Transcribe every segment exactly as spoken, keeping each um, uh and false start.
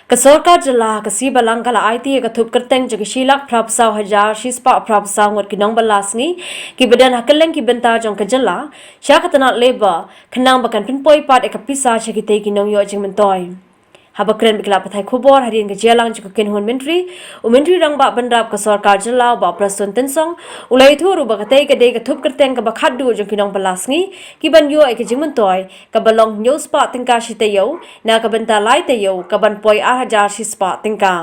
Ka sorkar jylla ka sngi Balang ka la aiti ïa ka thup kyrteng jong ki shi lak phra phew saw hajar shi spah phra phew saw ngut ki nongbylla sngi kiba don ha kylleng ki bynta jong ka jylla sha ka tnat Labour khnang ba kan pynpoi pat ïa ka pisa sha kitei ki nongïoh jingmyntoi. Haba kren bad ki lad pathai khubor hadien ka jia lang jong ka kynhun myntri, u Myntri Rangbah Bynrap ka sorkar jylla u Bah Prestone Tynsong u la ïathuh ruh ba katei ka dei ka thup kyrteng kaba khatduh jong ki nongbylla sngi kiban ïoh ïa ka jingmyntoi kaba long hynñiew spah tyngka shi taïew na ka bynta lai taïew kaban poi ar hajar shi spah tyngka.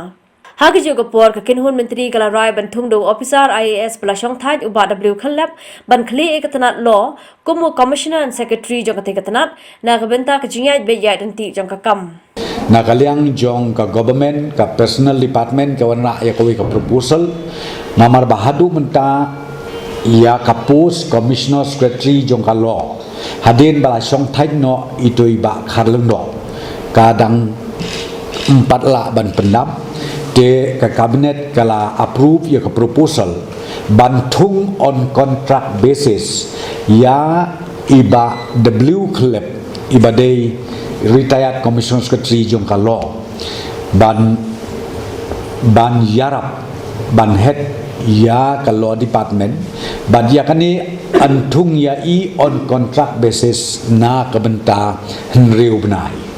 Ha kajuh ka por ka kynhun myntri ka la rai ban thung da u ophisar I A S ba la shongthait u Bah W Khyllep ban khlieh ïa ka tnat law kum u Commissioner and Secretary jong katei ka tnat na ka bynta ka jingïaid beit ïaid ryntih jong ka kam. Na ka liang jong ka government, ka personnel department ka wanrah ïa kawei ka proposal namar ba haduh mynta ïa ka post Commissioner Secretary jong ka law hadien ba la shongthait noh ito i Bah Kharlyngdoh ka dang ym pat lah ban pyndap. Te ka cabinet ka la approve ïa ka proposal ban thung on contract basis ïa i Bah W Khyllep iba dei retired Commissioner Secretary jong ka law ban ban ïarap ban head ïa ka law department. Bad ïa kane yn thung ïa i on contract basis na ka bynta hynriew bnai.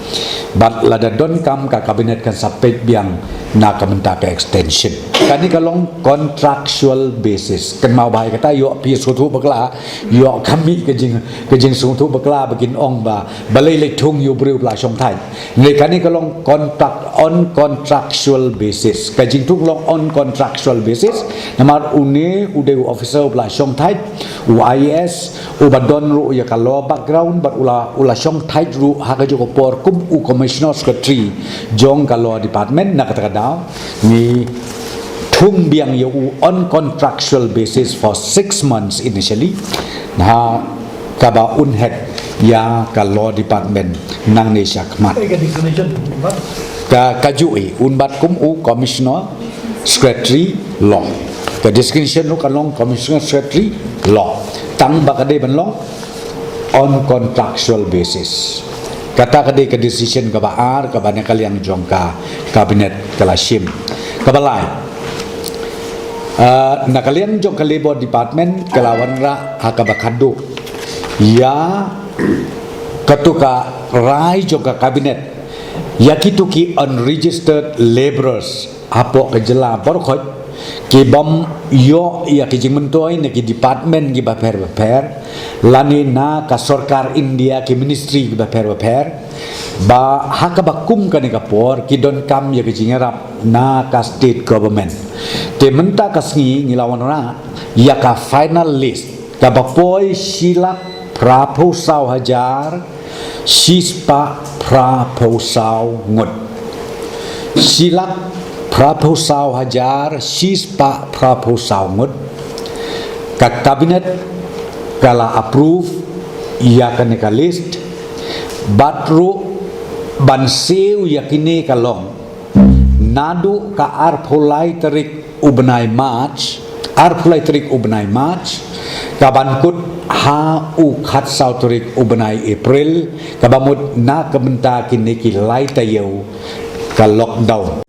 Bad lada donkam ka cabinet kan sa peit biang na ka bynta ka extension. Kane ka long contractual basis. Kynmaw bha ïa kata, ïoh phi sngewthuh bakla, ïoh ka mih ka jing ka jingsngewthuh bakla ba kin ong ba balei leit thung ïa u briew ba la shongthait. Hynrei kane ka long contract on contractual basis. Ka jingthung long on contractual basis namar une u dei u officer ba la shongthait, u I A S, uba don ruh ïa ka law background bad u la u la shongthait ruh ha kajuh ka por kum u Commissioner Secretary jong ka law department. Na kata ka daw ngi thung biang ïa u on contractual basis for six months initially. Na kaba un head ïa ka law department nangne sha khmat. Eh, ka designation, ba? Ka kajuh i un bat kum u Commissioner Secretary law. Ka designation ruh kan long Commissioner Secretary law. Tang ba ka dei ban long on contractual basis. Kata ka dei ka decision kaba ar kaba na ka liang jong ka cabinet ka la shim. Kaba lai, ah, na ka liang jong ka Labour Department ka la wanrah ha kaba khatduh ïa kato ka rai jong ka cabinet ïa kito ki unregistered labourers hapoh ka jylla baroh khoit kibym ïoh ïa ki jingmyntoi na ki department kiba pher bapher lane na ka sorkar India ki ministry kiba pher bapher, ba ha kaba kum kane ka por ki donkam ïa ki jingïarap na ka state government. Te mynta ka sngi ngi la wanrah ïa ka final list kaba poi shi lak phra phew saw hajar shi spah phra phew saw ngut. Shi lak phra phew saw hajar shi spah phra phew saw ngut. Ka cabinet ka la approve ïa kane ka list. Bad ruh ban siew ïa kine ka long naduh ka arphew lai tarik u bnai March, arphew lai tarik u bnai March, ka ban kut ha u khatsaw tarik u bnai April, kaba mut na ka bynta kine ki lai taïew ka lockdown.